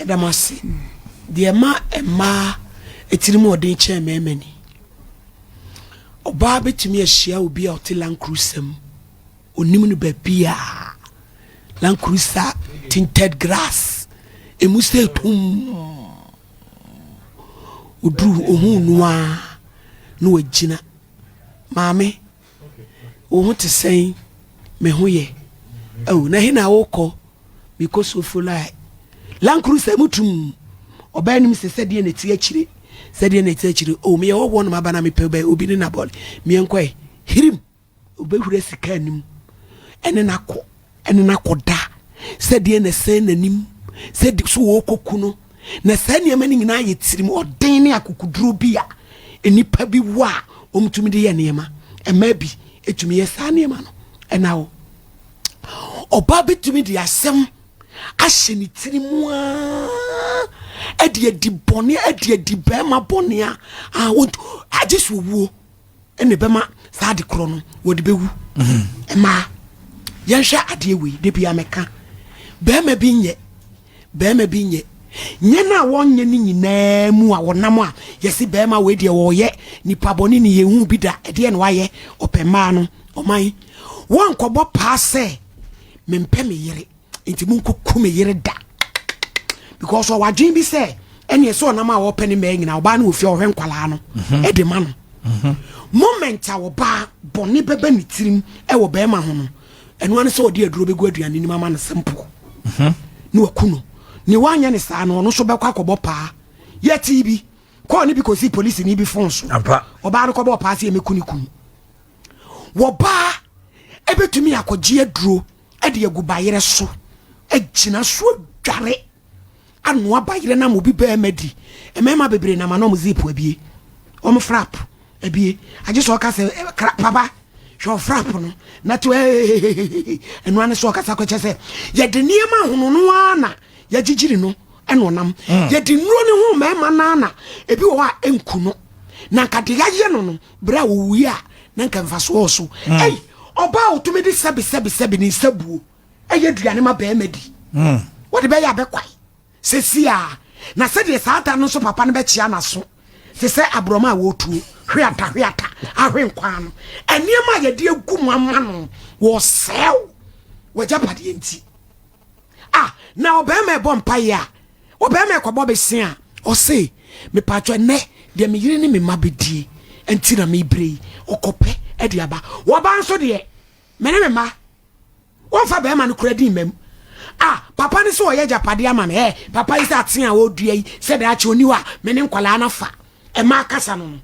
Ɛda mo ase. Deɛ ɛma mmaa tirim ɔden kyɛn mmarima ni. Ɔbaa bɛtumi ahyia obi a ɔte Land Cruiser mu. Onim no baabiara. Land Cruiser tinted glass. Emu sɛ tum. Oduru ohun no a na wagyina. Maame, wo ho te sɛn? Me ho yɛ. Oh, na he na wokɔ? Mekɔ Sofolai. Land Cruiser mu tum. Ɔbaa nim sɛ sɛdeɛ na ɛte akyire. Sɛdeɛ na ɛte akyire. Oh, meyɛ hɔhoɔ na maba na mepɛ bɛ obi ne nabɔle. Meɛnkɔe. Hirim. Ɔbɛhura sika anim. Ɛne no akɔ. Ɛne no akɔda. Sɛdeɛ na ɛsɛn n'anim. Sɛ so wɔrekɔku no. Na saa nneɛma no nyinaa yɛ tirim ɔden ne akokoduro bi a nnipa bi wɔ a wɔtumi de yɛ nneɛma. Mmaa bi tumi yɛ saa nneɛma no. Ɛna wo. Ɔbaa bɛtumi de asɛm ahyɛ ne tiri mu aa ɛde adi bɔne ɛde adi bɛrima bɔne a agye so owuo ɛna ɛbɛma saa ade korɔ no wɔde bɛwu. Mmaa yɛnhwɛ adeɛ wei de bia mɛka bɛrima bi nyɛ bɛrima bi nyɛ nyɛ no a wɔnyɛ no nyinaa mu a wɔnam a yɛse bɛrima wei deɛ wɔyɛ nipa bɔne ne yɛhu bi da ɛdeɛ na wayɛ ɔpɛ mmaa no ɔman wɔnkɔbɔ paa sɛ mempɛ me yere nti monkɔku me yere da because ɔwɔ adwene bi sɛ ɛneɛ sɛ ɔnam a wɔpɛ ne mmaa nyinaa ɔbaa no wɔ fie ɔhwɛ nkwalaa no ɛde ma no. Moment a ɔbaa bɔne bɛbɛ ne tirim ɛwɔ bɛrima ho no, ɛno ano sɛ ɔde aduro bɛgu aduane nim ama no simple ne waku no. Ne wanyɛ ne saa no, ɔno nso bɛkɔ akɔbɔ paa. Yɛte bi kɔɔ ne bi kɔsi polisi ni bi fon so. Ɔbaa no kɔbɔ paa sɛ yɛmɛku ne kunu. Wɔbaa ɛbɛtumi akɔgye aduro ɛde agu bayerɛ so agyina so adware anoa bayerɛ no ama obi bɛrima di. Mmarima bebree nam ano ɔmo zip abie, ɔmo frap abie, agye sɛ ɔka sɛ papa hwɛ ɔfrap no na to ɛnoa ne sɛ ɔkasa kɔkyɛ sɛ yɛde nneɛma ahono no ara na yɛgyigyiri no ɛna ɔnam. Yɛde nnuro ne ho mmarima no na ebi wɔ hɔ a ɛnku no na nka de yɛayɛ no berɛ a wɔwui a na nka mfasoɔ wɔ so. Ɛyi ɔbaa a ɔtumi de sɛbi sɛbi sɛbi ne nsa buo ɛyɛ aduane ma bɛrima di, wɔde bɛyɛ abɛkwae sɛsi a na sɛdeɛ saa da no nso papa no bɛkyea n'aso te sɛ aborɔma a wɔretuo hweata hweata ahwe nkwan no. Nneɛma a yɛde agu mu ama no wɔsɛew wɔagyapadeɛ nti a na ɔbɛrima ɛbɔ mpaeɛ a ɔbɛrima ɛkɔbɔ bɛse a ɔse mepatwɛ nnɛ deɛ me yere ne me mma bɛdie nti na mebrɛ yi ɔkɔpɛ ɛde aba. Wɔba nso deɛ me ne me mma wɔmfa bɛrima no kura din mam ah papa no sɛ ɔyɛ agyapadeɛ ama me ɛ papa yi sɛ ate a ɔdua yi sɛ daakye ɔni hɔ a me ne nkwalaa no afa ɛma akasa no.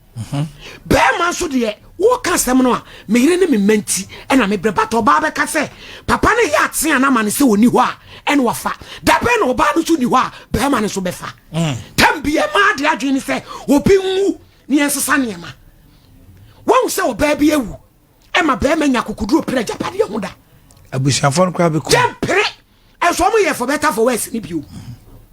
Bɛrima nso deɛ wɔka asɛm no a me yere ne me mma nti ɛna mebrɛ bata. Ɔbaa bɛka sɛ papa no yɛ ate a no ama no sɛ ɔni hɔ a ɛne wafa da bɛn na ɔbaa no nso ni hɔ a bɛrima no nso bɛfa tam bi. Ɛma de adwene ne sɛ obi nwu ne yɛnsesa nneɛma. Wɔn sɛ ɔbaa bi awu ɛma bɛrima nya kokoduro pere agyapadeɛ ho da. Abusuafoɔ no koraa bɛku. Yɛmpere ɛnso ɔmo yɛ for better for worse ne bio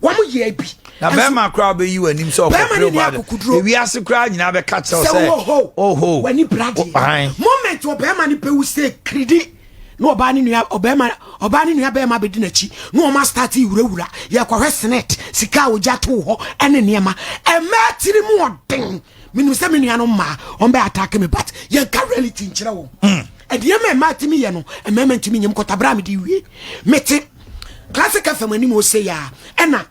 wɔn yɛ bi. Na bɛrima koraa bɛyi w'anim sɛ Bɛrima ne ni ɔkɔpere akokoduro. Ewiase koraa nyinaa bɛka kyerɛw sɛ sɛ woho oho w'ani bradeɛ. Moment ɔbɛrima no bɛwu sɛ kiridi na ɔbaa ne nua ɔbɛrima ɔbaa ne nua bɛrima bɛdi n'akyi na ɔma start wurawura yɛkɔhwɛ senate sika a ogya too hɔ ɛne nneɛma. Ɛmɛɛ tiri mu ɔden. Menim sɛ me nua no mmaa ɔmbɛ attack me, but yɛnka reality nkyerɛ wɔn. Ɛdeɛma mmaa tumi yɛ no mmarima ntumi nyɛ mu kɔtabra a mede wie mete Classic FM anim ɔsɛ yɛ a ɛna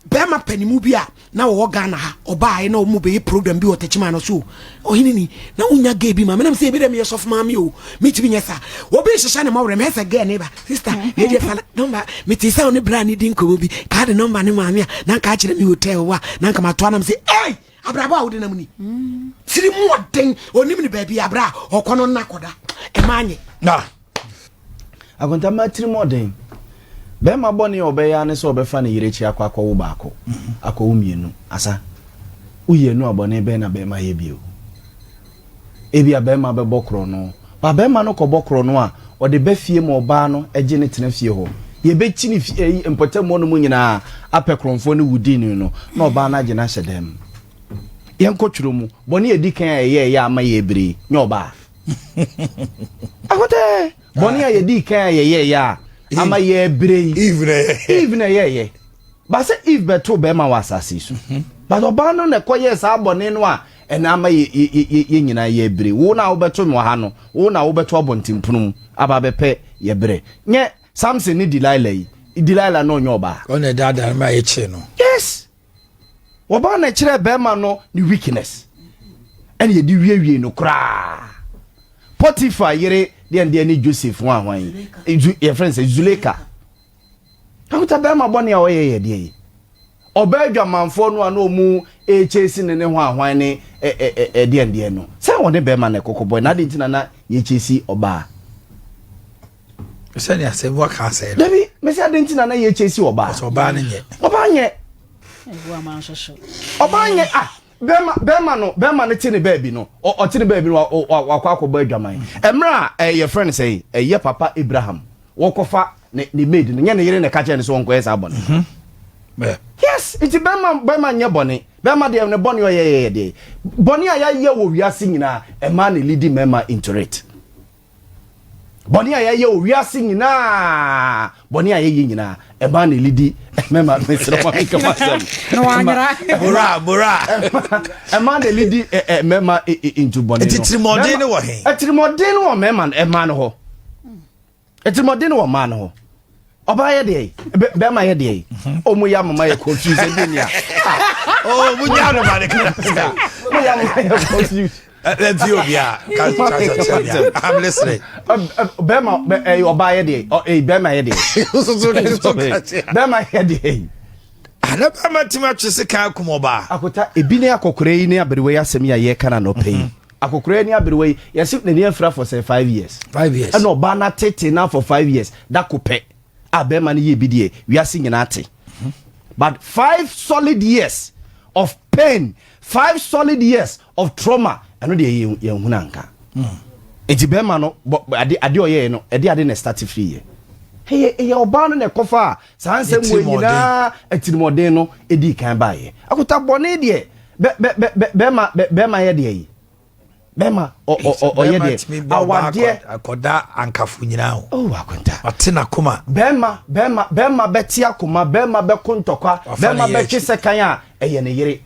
bɛrima panimu bi a na wɔwɔ Ghana ha ɔbaa na ɔmo bɛyɛ program bi wɔ Tɛkyima no so. Ɔhene ni na wonya gay bi ma menam sɛ ebi dɛ meyɛ sɔfo maame o metumi nyɛ saa. Obi hyehyɛ ne mɔwerɛ mɛ sɛ gay ne ba sister medeɛ fa number mete sɛ wo ne bra ne di nkɔmmɔ bi kaa de number ne maame a na nka akyerɛ me hotel hɔ a na nka matoa nam sɛ ei abrabɔ a wode nam ni tiri mu ɔden onim ne baabi abra a ɔkɔ no nna kɔda ɛma anyɛ. Na Akontama tiri mu ɔden. Bɛrima bɔne a ɔbɛyɛ ne sɛ ɔbɛfa ne yere akyi akɔ akɔwo baako akɔwo mmienu asa woyɛ nu a bɔne bɛn na bɛrima yɛ bio? Ebi a bɛrima bɛbɔ korɔ no ba bɛrima no kɔbɔ korɔ no a ɔde bɛ fie ma ɔbaa no gye ne tena fie hɔ. Yɛbɛkyi ne fie ɛyi mpɔtam hɔ no mu nyinaa apɛ korɔmfoɔ no wudi no na ɔbaa no agye no ahyɛ dɛm. Yɛnkɔ twerɛ mu bɔne a ɛdi kan a ɛyɛ ɛyɛ ama yɛ ebire nyɛ ɔbaa akɔtɛ bɔne a yɛdi kan a yɛyɛ ɛyɛ a ama yɛ ebire yi. Eve na ɛyɛ. Eve na ɛyɛ ɛyɛ. Ba sɛ Eve bɛtoo bɛrima wɔ asase yi so. But ɔbaa no na ɛkɔyɛɛ saa bɔne no a ɛna ama yɛ yɛ yɛ yɛ nyinaa yɛrebere. Wo na wobɛto me wɔ ha no, wo na wobɛto abɔntenpono mu aba abɛpɛ yɛ berɛ. Nyɛ Samson ne Delilah yi. Delilah na ɔnyɛ ɔbaa. Ɔna ɛdaadaa no ma yɛkyee no. Yes. Ɔbaa na ɛkyerɛɛ bɛrima no ne weakness. Ɛna yɛde wiewie no koraa. Potiphar yere deɛ deɛ ne Joseph ho ahwan yi. Yɛfrɛ no sɛ Zuleka. Akuta bɛrima bɔne a ɔyɛ yɛ deɛ yi. Ɔbaa adwamanfoɔ no a na ɔmu ɛkyɛsi ne ne ho ahwan ne ɛdeɛ deɛ no. Sɛ ɔne bɛrima na ɛkɔkɔ bɔe na adi nti na na yɛkyɛsi ɔbaa. Sɛnea asɛm waka asɛe no. Dabi, mesi adi nti na na yɛkyɛsi ɔbaa. Ɔsɛ ɔbaa no nyɛ. Ɔbaa nyɛ. Ɔbaa nyɛ ah bɛrima bɛrima no bɛrima no te ne baabi no ɔte ne baabi no wakɔ akɔbɔ adwaman. Mmerɛ a yɛfrɛ no sɛ ɛyɛ papa Abraham wɔkɔfa ne ne maid no nyɛ ne yere na ɛka kyerɛ no sɛ ɔnkɔyɛ saa bɔne. Yes, nti bɛrima bɛrima nyɛ bɔne. Bɛrima deɛ ne bɔne ɔyɛ yɛ deɛ. Bɔne a yɛayɛ wɔ wiase nyinaa ɛmaa ne lead mmarima into it. Bɔne a yɛayɛ wɔ wiase nyinaa, bɔne a yɛyɛ nyinaa, ɛmaa na elidi mɛma mesrɛ ma menka m'asɛm. Na wanyera. Bora, bora. Ɛmaa na elidi mɛma into bɔne no. Atirimɔden no wɔ he? Atirimɔden no wɔ mɛma ɛmaa no hɔ. Atirimɔden no wɔ mmaa no hɔ. Ɔbaa yɛ deɛ bɛrima yɛ deɛ ɔmo yɛ amama yɛ confused ɛdi ni a. Oh, mo nya no ma ne kasa. Mo yɛ amama yɛ confused. Ɛnti obi a ka kyerɛ I'm listening. Bɛrima ɛyɛ ɔbaa yɛ deɛ ɔ bɛrima yɛ deɛ. Bɛrima yɛ deɛ. Ana bɛrima tumi atwe sika akum ɔbaa. Akota ebi ne akɔkora yi ne aberewa yi asɛm yi a yɛka na nɔpɛ yi. Akɔkora yi ne aberewa yi yɛsi n'ani afira for sɛ 5 years. 5 years. Ɛna ɔbaa no atete na for 5 years dako pɛ a bɛrima no yɛ bi deɛ wiase nyinaa te. But 5 solid years of pain, 5 solid years of trauma, ɛno deɛ yɛn hunu anka. Nti bɛrima no bɔ ade ɔyɛɛ no ɛde ade na start firi yɛ. Ɛyɛ ɔbaa no na ɛkɔfa a saa nsɛm wɔ nyinaa atirimɔden no edi kan baayɛ. Akota bɔne deɛ bɛ bɛ bɛ bɛrima bɛrima yɛ deɛ yi bɛrima ɔyɛ deɛ awadeɛ. Akɔda ankafo nyinaa o. Oh, akonta. Ɔte n'akoma. Bɛrima bɛte akoma, bɛrima bɛko ntɔkwa, bɛrima bɛtwe sɛkan a ɛyɛ ne yere.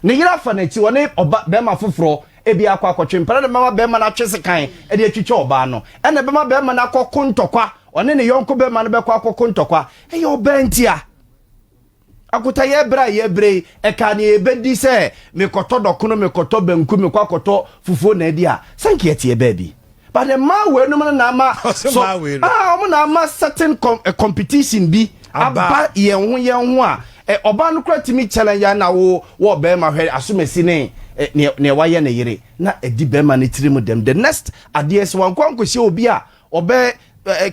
Ne yere afa n'akyi wɔne ɔba bɛrima foforɔ ebi akɔ akɔtwe mpɛrɛ ne bɛma bɛrima no atwe sekan ɛde atwitwa ɔbaa no, ɛna bɛma bɛrima no akɔko ntɔkwa, ɔne ne yɔnko bɛrima no bɛkɔ akɔko ntɔkwa, ɛyɛ ɔbaa ntia. Akota yɛ berɛ a yɛbrɛ yi ɛka ne yɛbɛdi sɛ mekɔtɔ dɔkono, mekɔtɔ banku, mekɔ akɔtɔ fufuo na adi a sɛnka yɛteɛ baabi, but mmaa weinom no na ama so ah, ɔmo na ama certain competition bi aba yɛn ho a ɔbaa no kora tumi challenge ya na wo wɔ bɛrima hwɛ asomasi ne nea wayɛ ne yere na ɛdi bɛrima no tiri mu dɛm. The next adeɛ sɛ wankɔ ankɔhyia obi a ɔbɛ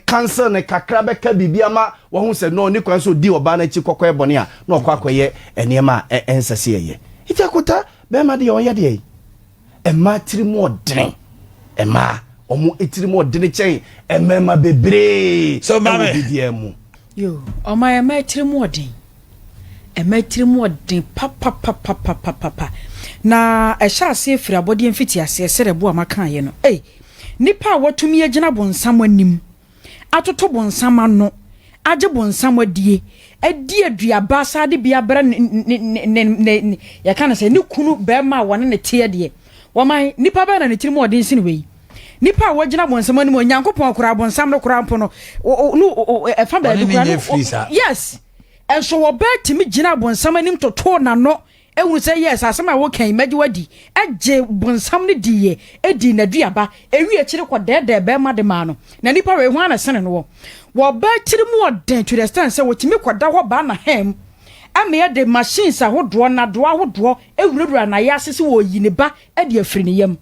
cancel ne kakra bɛka biribi ama wɔn sɛ no ne kwan so di ɔbaa n'akyi kɔkɔ ɛbɔne a na ɔkɔ akɔyɛ nneɛma a ɛnsɛ sɛ yɛyɛ. Eti akota bɛrima deɛ ɔyɛ deɛ mmaa tiri mu ɔdene, mmaa ɔmo tiri mu ɔdene kyɛn mmarima bebree ɛwɔ bibiara mu. Yo, ɔman, mmaa tiri mu ɔden, mmaa tiri mu ɔden papapapapapapa, na ɛhyɛ aseɛ firi abɔdeɛ mfiti aseɛ sɛdeɛ boa ma kaeɛ no. Ei, nipa a watumi agyina bonsam anim atoto bonsam ano agye bonsam adie adi aduaba asade bi abrɛ ne ne ne ne ne yɛka no sɛ ne kunu bɛrima a wɔne ne teɛ deɛ, wɔman nipa bɛɛ na ne tiri mu ɔden sene wei. Nipa a wɔgyina bonsam anim, Onyankopɔn koraa, bonsam no koraa mpo no no ɛfa baabi koraa no, yes, ɛnso wɔbɛɛ tumi gyina bonsam anim totoo n'ano ehunu sɛ yes, asɛm a wɔka yi mɛgye wadi, ɛgye bonsam no diiɛ, edi n'aduaba, ewi akyire kɔ dɛɛdɛɛ bɛrima de maa no. Na nipa wei ho ana sene no wɔ wɔbaa tiri mu ɔden to the extent sɛ wɔtumi kɔda hɔ baa na hɛm ɛma yɛde machines ahodoɔ, nadoɔ ahodoɔ ewurawura n'ayɛ ase sɛ wɔyi ne ba ɛde afiri ne yam.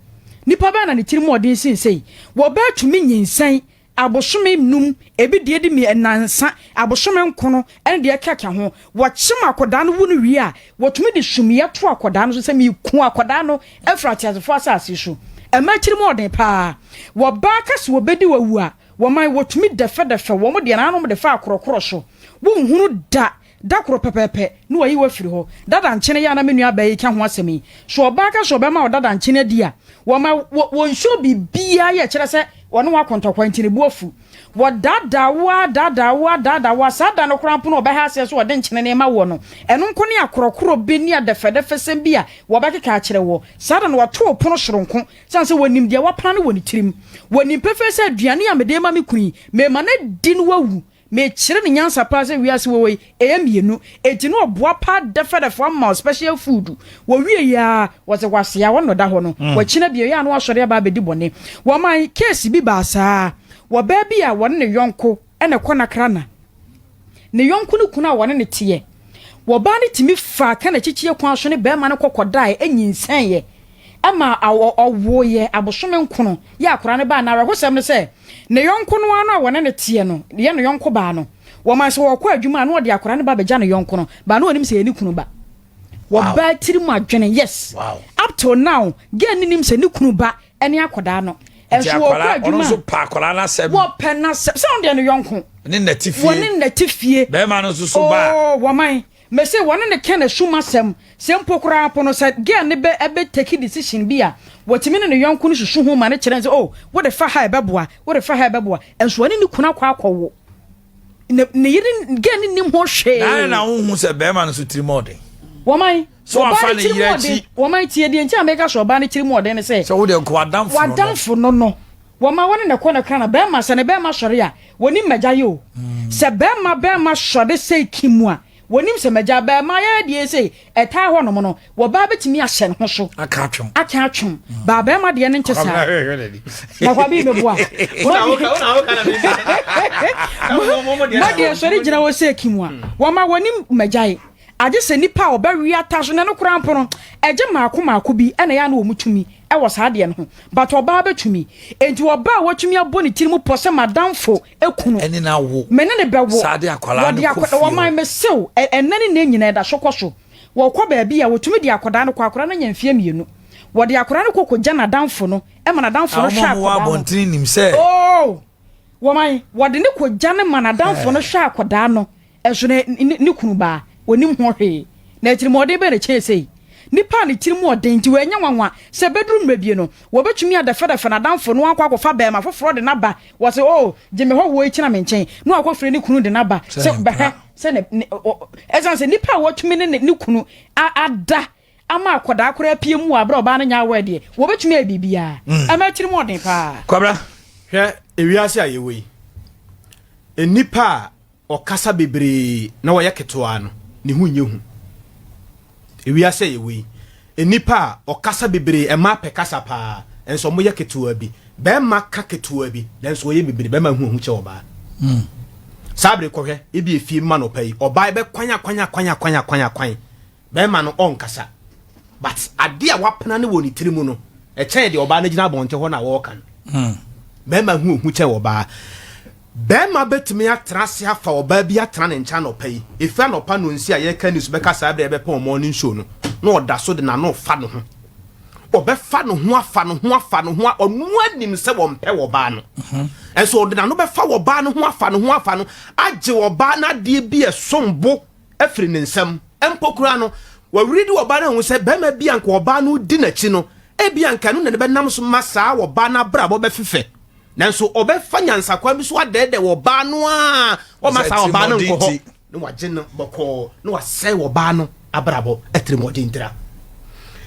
Nipa bɛɛ na ne tiri mu ɔden sensei wɔbaa tumi nyinsɛn abosome 5, ebi deɛ di mi 7, abosome 9 ɛne deɛ kɛkɛ ho. Wɔkyem akɔdaa no wu no wie a, wɔtumi de sumiɛ to akɔdaa no so sɛ miku akɔdaa no afiri ateasefoɔ asase so. Ɛma akyiri mu ɔden paa. Wɔbaa kase wɔbɛdi wawu a, wɔman wɔtumi dɛfɛdɛfɛ wɔn deɛ nanom de fa akorɔkorɔ so, wonhunu da da koro pɛpɛɛpɛ na wɔyi wafiri hɔ. Dada nkyene yɛ a na me nua bɛyi ka ho asɛm yi so. Ɔbaa ka sɛ ɔbɛma ɔdada nkyene adi a, wɔma wɔnsuo biribiara yɛ kyerɛ sɛ. Wɔne wo ako ntɔkwa nti ne bo afu. Wɔdaadaa wo ara daadaa wo ara daadaa wo ara, saa da no koraa mpo na wɔbɛha aseɛ sɛ wɔde nkyene rema woɔ no, ɛno nko ne akorɔkorɔ bi ne adɛfɛdɛfɛsɛm bi a wɔbɛkeka akyerɛ woɔ. Saa da no wɔto wo pono soronko, sane sɛ wɔnim deɛ woapra no wɔ ne tirim. Wɔnim pefee sɛ aduane a mede rema me kunu yi, merema no adi na wawu. Mekyerɛ no nyansa paa sɛ wiase wɔ hɔ yi ɛyɛ mienu enti na ɔboa paa dɛfɛdɛfɛ ama wo special food wɔwie yi aa wɔse kwasea wɔn na ɔda hɔ no wɔkyena bio yɛ a na wasɔre aba abɛdi bɔne wɔman case bi baa saa wɔbaa bi a wɔne ne yɔnko ɛna ɛkɔ nakra na ne yɔnko no kunu a wɔne ne teɛ wɔbaa no tumi faa ka n'akyikyie kwan so ne bɛrima no kɔ kɔdae ɛnyinsɛn yɛ ɛma ɔwoeɛ abosome nkono yɛ akwadaa no baa no awerɛhosɛm ne sɛ ne yɔnko no ara no a wɔne no teɛ no yɛ ne yɔnko baa no wɔma sɛ wɔkɔ adwuma a na ɔde akwadaa no ba bɛgya ne yɔnko no baa no ɔnim sɛ ɛyɛ ne kunu ba wɔbaa tiri mu adwene yes wow. up till now girl no nim sɛ ne kunu ba ɛne akwadaa no ɛnso wɔkɔ adwuma wɔpɛ n'asɛm sɛ ɔno deɛ ne yɔnko ne nnɛte fie wɔne nnɛte fie bɛrima no nso so ba oh wɔman Mese wɔne no ka n'asum asɛm, sɛ mpo koraa mpo no sɛ girl no bɛ bɛ take decision bi a, wɔtumi ne ne yɔnko no susu ho ma no kyerɛ no sɛ oh wode fa ha ɛbɛboa, wode fa ha ɛbɛboa, nso ɔne ne kunu akɔ akɔwo. Ne ne yere girl no nnim ho hwee. Na adɛn na wonhu sɛ bɛrima no nso tirim ɔden? Wɔman, Sɛ ɔbaa wafa no ne tirim yere ɔden, akyi. wɔman tie deɛ nti a meka sɛ ɔbaa no tirim ɔden ne sɛ, Sɛ wo deɛ nka w'adamfo no no. w'adamfo no no, wɔma wɔne no kɔ no kra na bɛrima sɛ ne bɛrima sɔre a, Wɔnim m'agya yɛ o. Sɛ bɛɛma bɛɛma sɔre sei kim a, wɔnim sɛ m'agya bɛɛma yɛ deɛ sei. Ɛtaa hɔ nom no, wɔbaa bɛtumi ahyɛ ne ho so. Aka atwom. Aka atwom. Baa bɛɛma deɛ no nte saa. Na kwabi meboa. Mo deɛ sɔre gyina hɔ sei kim a, wɔma wɔnim m'agya yɛ. Agye sɛ nnipa a wɔbɛwe ata so na ɛno koraa mpo no, ɛgye mmaako mmaako bi na ɛyɛ a na wɔn tumi wɔ saa adeɛ no ho. But ɔbaa bɛtumi. Enti ɔbaa a watumi abɔ ne tiri mu pɔ sɛ m'adamfo kunu, Ɛne no awo. me ne no bɛwo. Saa de akwadaa no Wɔde kɔ akwadaa, fie hɔ. wɔman mesew, ɛnnɛ ne nnɛ nyinaa ɛda so kɔ so. Wɔkɔ baabi a, wɔtumi de akwadaa no kɔ, akwadaa no anya mfeɛ mmienu. Wɔde akwadaa no kɔ kɔgya n'adamfo no, ma n'adamfo no A hwɛ wɔn a wɔwɔ akwadaa no. abɔntene nim sɛ. Oh! Wɔman, wɔde no kɔgya no ma n'adamfo no hwɛ akwadaa no. Nso ne, ne, ne kunu baa, ɔnim ho hwee. Na atirimuɔden bɛn na ɛkyɛn sei? Nipa a ne tiri mu ɔden nti ɛnyɛ nwanwa sɛ bɛduru mmerɛ bi no, wɔbɛtumi adɛfɛdɛfɛ n'adamfo no akɔ akɔfa bɛɛma foforɔ de no aba, wɔse, Oh, gye me hɔhoɔ yi kyena me nkyɛn, na wakɔfrɛ ne kunu de no aba sɛ bɛhwɛ sɛ ne, ne, ɔ, ɛsiane sɛ nipa a watumi ne ne, ne kunu a, ada ama akwadaa koraa apue mu wɔ aberɛ a ɔbaa no nyɛ aware deɛ, wɔbɛtumi ayɛ biribiara. Ɛma atiri mu ɔden paa. Kwabena. Hwɛ ewiase a yɛwɔ yi, nnipa a Ɔkasa bebree na ɔyɛ ketewaa no, ne ho nyɛ hu. Ewiase a yɛwɔ yi, nnipa a ɔkasa bebree, mmaa pɛ kasa paa, nso wɔyɛ ketewaa bi. Barima ka ketewaa bi, nanso ɔyɛ bebree. Barima hu ehu kyɛ ɔbaa. Hmm. Saa bere kɔhwɛ, ebi efie mma na ɔpɛ yi, ɔbaa bɛ kwan akwan akwan akwan akwan akwan. Bɛrima no ɔnkasa but adeɛ a wapena no wɔ ne tiri mu no ɛkyɛn deɛ ɔbaa no gyina abɔnten hɔ na wɔreka no. Hmm. Bɛrima hu ohu kyɛn ɔbaa. Bɛrima bɛtumi atena ase afa ɔbaa bi atena ne nkyɛn anɔpa yi. Efi anɔpa no nsi a yɛka news bɛka saa berɛ yɛbɛpɔn morning show no na ɔda so de n'ano fa ne ho. Ɔbɛfa ne ho afa ne ho afa ne ho ɔno anim sɛ wɔmpɛ ɔbaa no. Mhm. Ɛnso ɔde n'ano bɛfa ɔbaa no ho afa ne ho afa no agye ɔbaa no adeɛ bi ɛsom bo afiri ne nsam. Mpo koraa no, wawuridi ɔbaa no ahu sɛ barima bi a anka ɔbaa no redi n'akyi no, ebia anka ɛno na ne bɛnam so ma saa ɔbaa no abrabɔ bɛfefɛ. Nanso ɔbɛfa nyansakwan bi so adɛɛdɛɛ ɔbaa no a ɔmma saa ɔbaa no nkɔ hɔ, na wagye no bɔkɔɔ, na wasɛe ɔbaa no abrabɔ atirimuɔden ntira.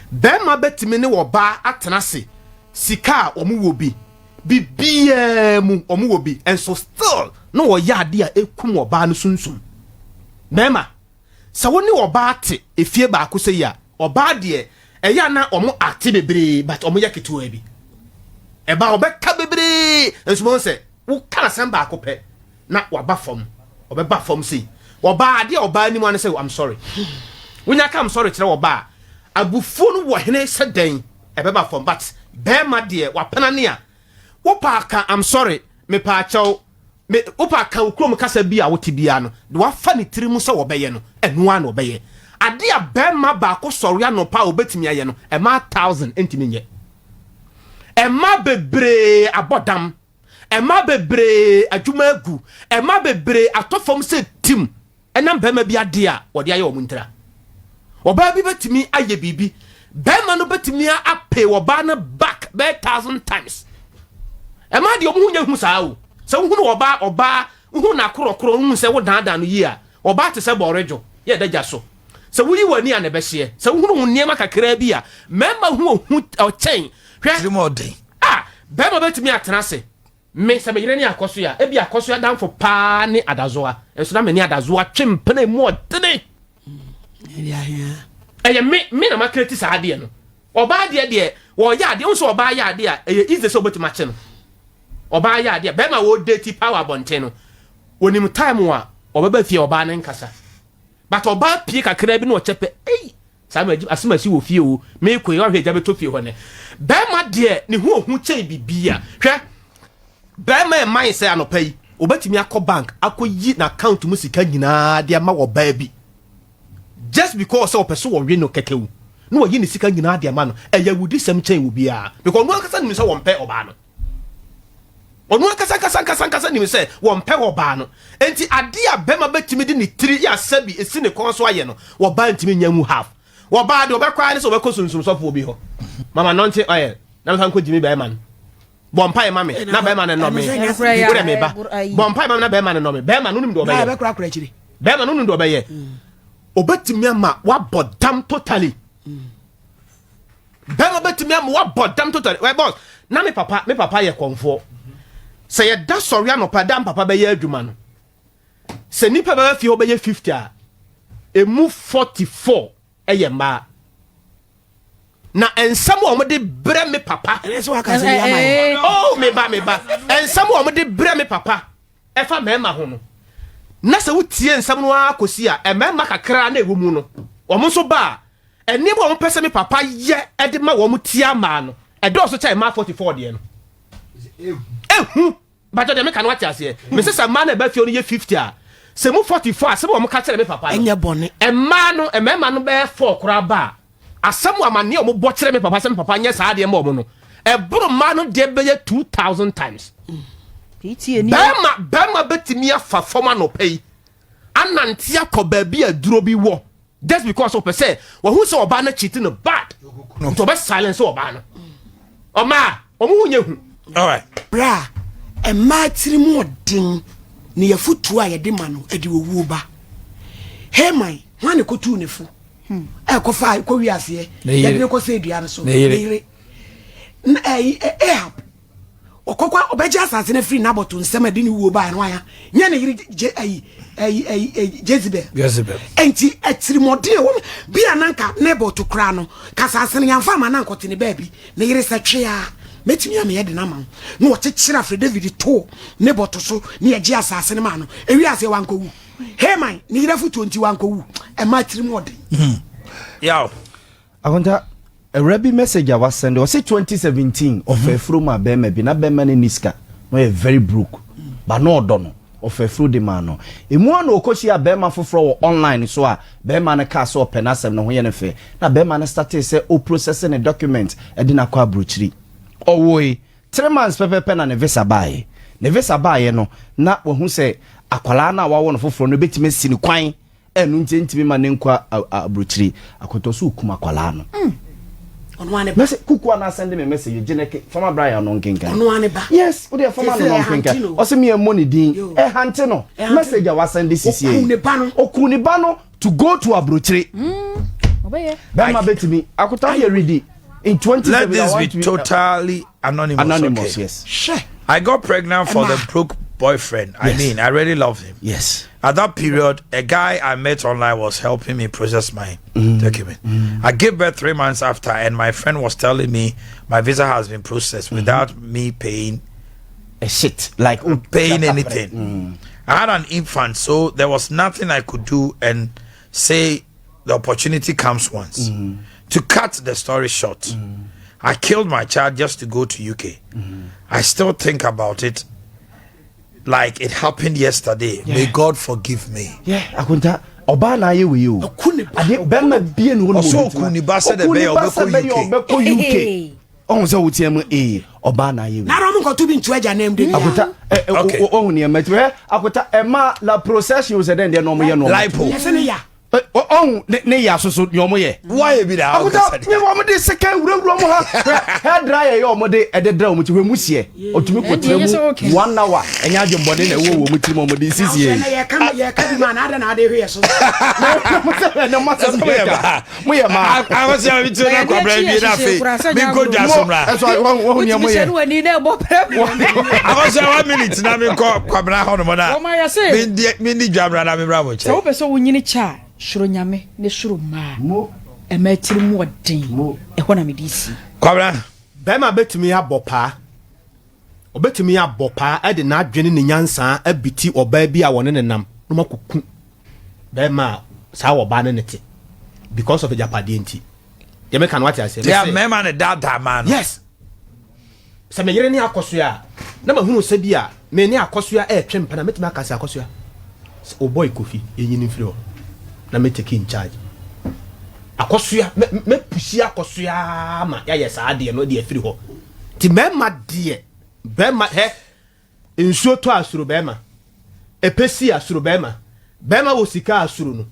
Barima bɛtumi ne ɔbaa atena ase, sika a wɔwɔ bi, biribiara mu wɔwɔ bi, nso still na wɔyɛ adeɛ a ɛkum ɔbaa no sunsum. Bɛrima, sɛ wo ne ɔbaa te efie baako sɛ yi a, ɔbaa deɛ ɛyɛ a na wɔn ate bebree but wɔn yɛ ketewa bi. Ɛbaa ɔbɛka bebree nso wɔn sɛ woka asɛm baako pɛ na waba fam, ɔbɛba fam sei. Ɔbaa adeɛ a ɔbaa anim ano sɛ I'm sorry. Wonya ka I'm sorry kyerɛ ɔbaa, abufuo no wɔ hene sɛ dɛn ɛbɛba fam but bɛrima deɛ wapena ne a wopaa ka I'm sorry mepaakyɛw Me, wopɛ a ka wo kurom kasa bi a wote biara no, deɛ wafa ne tiri mu sɛ ɔbɛyɛ no, ɛno ara na ɔbɛyɛ. Adeɛ a barima baako sɔre anɔpa a ɔbɛtumi ayɛ no, mmaa thousand ntumi nyɛ. Mmaa bebree abɔ dam, mmaa bebree adwuma agu, mmaa bebree atɔ fam sɛ tim ɛnam barima bi adeɛ a wɔde ayɛ wɔn ntira. Ɔbaa bi bɛtumi ayɛ biribi, barima no bɛtumi ape ɔbaa no back bɛyɛ thousand times. Ɛmaa deɛ ɔmo ho nyɛ hu saa o. Sɛ wohunu ɔbaa, ɔbaa, wohu no akorɔkorɔ, wohu sɛ wodaadaa no yie a, ɔbaa te sɛ bɔɔredwo, yɛ ɛda gya so. Sɛ woyi w'ani a na ɛbɛhyeɛ. Sɛ wohunu wo nneɛma kakraa bi a, mmarima hu ohu ɔkyɛn. Hwɛ. Tirim ɔden. A, barima bɛtumi atena ase. Me, sɛ me yere ne Akɔsoa a, ebia Akɔsoa adamfo paa ne Adazoa. Nso na me ne Adazoa twe mpena emu ɔdene. Ɛyɛ me, me na makreti saa adeɛ no. Ɔbaa deɛ deɛ wɔyɛ adeɛ wohu sɛ ɔbaa yɛ adeɛ a ɛyɛ easy sɛ wobɛtumi akye no. Ɔbaa yɛ adeɛ bɛrima wɔ date paa wɔ abɔnten no wɔnim time a ɔbɛba fie ɔbaa no nkasa but ɔbaa pie kakra bi na ɔkyɛ pɛ ei saa ma asɛm asi wɔ fie o meekɔ yi ɔhwɛ agya bɛtɔ fie hɔ nɛ bɛrima deɛ ne ho ohu kyɛn bibia hwɛ bɛrima ɛman sɛ anɔpa yi obɛtumi akɔ bank akɔyi n'account mu sika nyinaa de ama wɔ baa bi Just because sɛ ɔpɛ sɛ ɔwe no kɛkɛ o, na wayi ne sika nyinaa de ama no, ɛyɛ awudisɛm kyɛn obiara. Because ɔno ankasa nim sɛ wɔmpɛ ɔbaa no. Ɔno ankasa ankasa ankasa ankasa nim sɛ wɔmpɛ ɔbaa no. Enti adeɛ a bɛrima bɛtumi de ne tiri yɛ asɛbi esi ne kɔn so ayɛ no, ɔbaa ntumi nyɛ ngu half. Ɔbaa deɛ ɔbɛkɔ ara ne sɛ ɔbɛkɔ sunsum sɔfoɔ bi hɔ. Mama nɔnte oil na mefa nkɔ gyimi bɛrima no. Bɔ mpaeɛ ma me na bɛrima no nnɔ me. Wo dɛ meba. Bɔ mpaeɛ ma me na bɛrima no nnɔ me. Bɛrima no nim deɛ ɔbɛyɛ. Bɛrima no nim deɛ ɔbɛyɛ. Obetumi ama wabɔ dam totally. Bɛrima betumi ama wabɔ dam totally. Wɛ boss, na me papa, me papa yɛ kɔnfoɔ. Sɛ yɛda sɔre anɔpa da papa bɛyɛ adwuma no. Sɛ nipa bɛba fie hɔ bɛyɛ 50 a, emu 44 ɛyɛ mmaa. Na nsɛm a wɔde brɛ me papa. Ɛnɛ sɛ waka sɛ yɛ ama yɛ. Oh, me ba, me ba. Nsɛm a wɔde brɛ me papa. Ɛfa mmarima ho no, na sɛ wotie nsɛm no ara kɔsi a, mmarima kakra na ɛwɔ mu no, wɔn nso ba a, nneɛma a wɔpɛ sɛ me papa yɛ de ma wɔn tia mmaa no, ɛdɔɔso kyɛn mmaa 44 deɛ no. Ehu! Bàtɛ deɛ meka no wate aseɛ. Mese sɛ mmaa no ɛba fie no yɛ 50 a, sɛ mu 44 asɛm a wɔka kyerɛ me papa no, ɛnyɛ bɔne. Mmaa no, mmarima no bɛyɛ 4 koraa ba a, Asɛm wɔ amanneɛ a wɔbɔ kyerɛ me papa sɛ me papa nyɛ saa adeɛ ma wɔn no, ɛboro mmaa no deɛ bɛyɛ 2000 times. Bɛrima bɛrima bɛtumi afa fam anɔpa yi anante akɔ baabi a duro bi wɔ just because ɔpɛ sɛ wɔhu sɛ ɔbaa no cheat no bad nti ɔbɛ silence ɔbaa no. Ɔmaa wɔn ho nyɛ hu. Berɛ a mmaa tiri mu ɔden ne yɛfotuo a yɛde ma no ɛde owuo ba. Haman, hwan na ɛkɔtuu ne fo? ɛkɔfa kɔ wi aseɛ yɛde ne kɔsɛ dua no so ne yere na ɛyi Ahab ɔkɔkɔ ɔbɛgye asase no afiri Nabɔto nsɛm a ɛde ne wuo baeɛ no aya nyɛ ne yere gye ɛyi ɛyi ɛyi Jezebel Jezebel nti atirimɔden ɛwɔ bi a nanka Nabɔto koraa no kasase no yɛnfa ama nankɔte ne baabi ne yere sɛ twea mɛtumi ameyɛ de no ama wo na ɔkyekyere afrɛ David too Nabɔto so ne yɛgye asase no maa no ewi aseɛ wankɔwu Haman ne yere afotuo nti wankɔwu. Ɛma tirim ɔden. Hmm. Yaw. Akonta, awura bi message a wasɛnde, ɔse 2017 ɔfa afuro maa bɛrima bi, na bɛrima no nni sika, na ɔyɛ very broke, but na ɔdɔ no, ɔfa afuro de maa no. Emu ara na ɔkɔhyiaa bɛrima foforɔ wɔ online so a bɛrima no kaa sɛ ɔpɛ n'asɛm, ne ho yɛ no fɛ, na bɛrima no startee sɛ ɔprocesse ne document de no akɔ aburokyiri. Ɔwoe. 3 months pɛpɛpɛ na ne visa baeɛ. Ne visa baeɛ no, na wahu sɛ akwadaa no a wawo no foforɔ no bɛtumi asi no kwan, ɛno nti ɛntumi ma ne nkɔ aburokyire. Akɔtɔ so ɔkum akwadaa no. Ɔno ara ne ba. Mɛsɛ kuku a na asɛnde me message gye ne ke fama Brian no nkenkan. Ɔno ara ne ba. Yes, wo deɛ fama no no nkenkan. Ɔsɛ me ɛmmɔ ne din. Ɛhante no. Message a wasɛnde sisi yi. Ɔkum ne ba no. Ɔkum ne ba no to go to aburokyire. Bɛrima bɛtumi akota yɛ redi. In 20 Let this be totally anonymous. Anonymous, okay. yes. Sure. I got pregnant for Emma. the broke boyfriend. I Yes. mean, I really loved him. Yes. At that period, a guy I met online was helping me process my document. I gave birth 3 months after, and my friend was telling me my visa has been processed without me paying A shit. Like oh, paying anything. I had an infant, so there was nothing I could do and say the opportunity comes once. To cut the story short, I killed my child just to go to UK. I still think about it like it happened yesterday. May God forgive me. Yeah, akonta ɔbaa na ayɛ wei o. Ɔku ne ba. Ade bɛrima bie ne hɔ nom Ɔsɛ obi ɔku ne ba sɛdeɛ Ɔku ne ɛbɛyɛ ba ɔbɛkɔ sɛ ɛbɛyɛ UK. ɔbɛkɔ UK. Ɔhu sɛ wotia mu ee ɔbaa na ayɛ wei. Na ɔmo nkɔto bi ntu agya nam de bia. Akota ɛ ɛ Okay. ɔhu nneɛma ti hɛ akota ɛma la procession sɛ dɛn deɛ na ɔmo yɛ no. Lipo. Yɛsɛ ne ya. Ɔhu ne yɛ asoso deɛ ɔmo yɛ. Wayɛ bi da. Akuta ne wɔn de sika wurawura ɔmo ha, hair dryer yɛ ɔmo de ɛde dra ɔmo ti hwɛ mu seɛ ɔtumi kɔ tena mu one hour. Ɛnyɛ adwembɔne na ɛwɔ wɔn mu tirim ɔmo de sisi yɛ. Yɛka bi ma na adɛ na ade hwɛ yɛ so. Ɛnɛ mo asɛm yɛ ka mo yɛ maa. Akɔsi a mi ti na kwabra bi na afei mi nko dwa so mra. Ɛsɔ wɔn wɔn ni ɛmo yɛ. Akɔsi a one minute na mi nkɔ kwabra hɔ nom na mi ndi dwa mra na mi mra mo Sɛ nkyɛn. Wopɛ sɛ wonyini kyɛ a, soro Nyame ne soro mmaa. Ɛma atiri mu ɔden ɛhɔ na mede si. Kwabra. Bɛrima bɛtumi abɔ paa, ɔbɛtumi abɔ paa ɛde n'adwene ne nyansaa abiti ɔbaa bi a wɔne ne nam na ɔmakuku bɛrima a saa ɔbaa ne ne te because of agyapadeɛ nti. Deɛ meka no, wate aseɛ? Yà, mmarima ne daadaa maa no. Yes, sɛ me yere ne Akɔsoa a na mahunu sɛ bi a me ne Akɔsoa ɛɛtwe mpana, mɛtumi aka sɛ, "Akɔsoa, sɛ o boy Kofi yɛnyini mfiri hɔ na me take in charge Akɔsoa." Mɛpusi Akɔsoa ma yɛayɛ saa adeɛ no de afiri hɔ. Nti mmarima deɛ, bɛrima hɛ, nsuo tɔ a, suro bɛrima, ɛpɛ si a, suro bɛrima. Bɛrima wɔ sika a, suro no,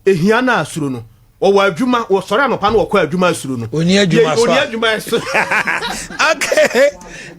ehia no a, suro no, wɔwɔ adwuma, wɔsɔre anɔpa no, wɔkɔ adwuma, asuro no. Oni adwuma so a. Oni adwuma so. Okay.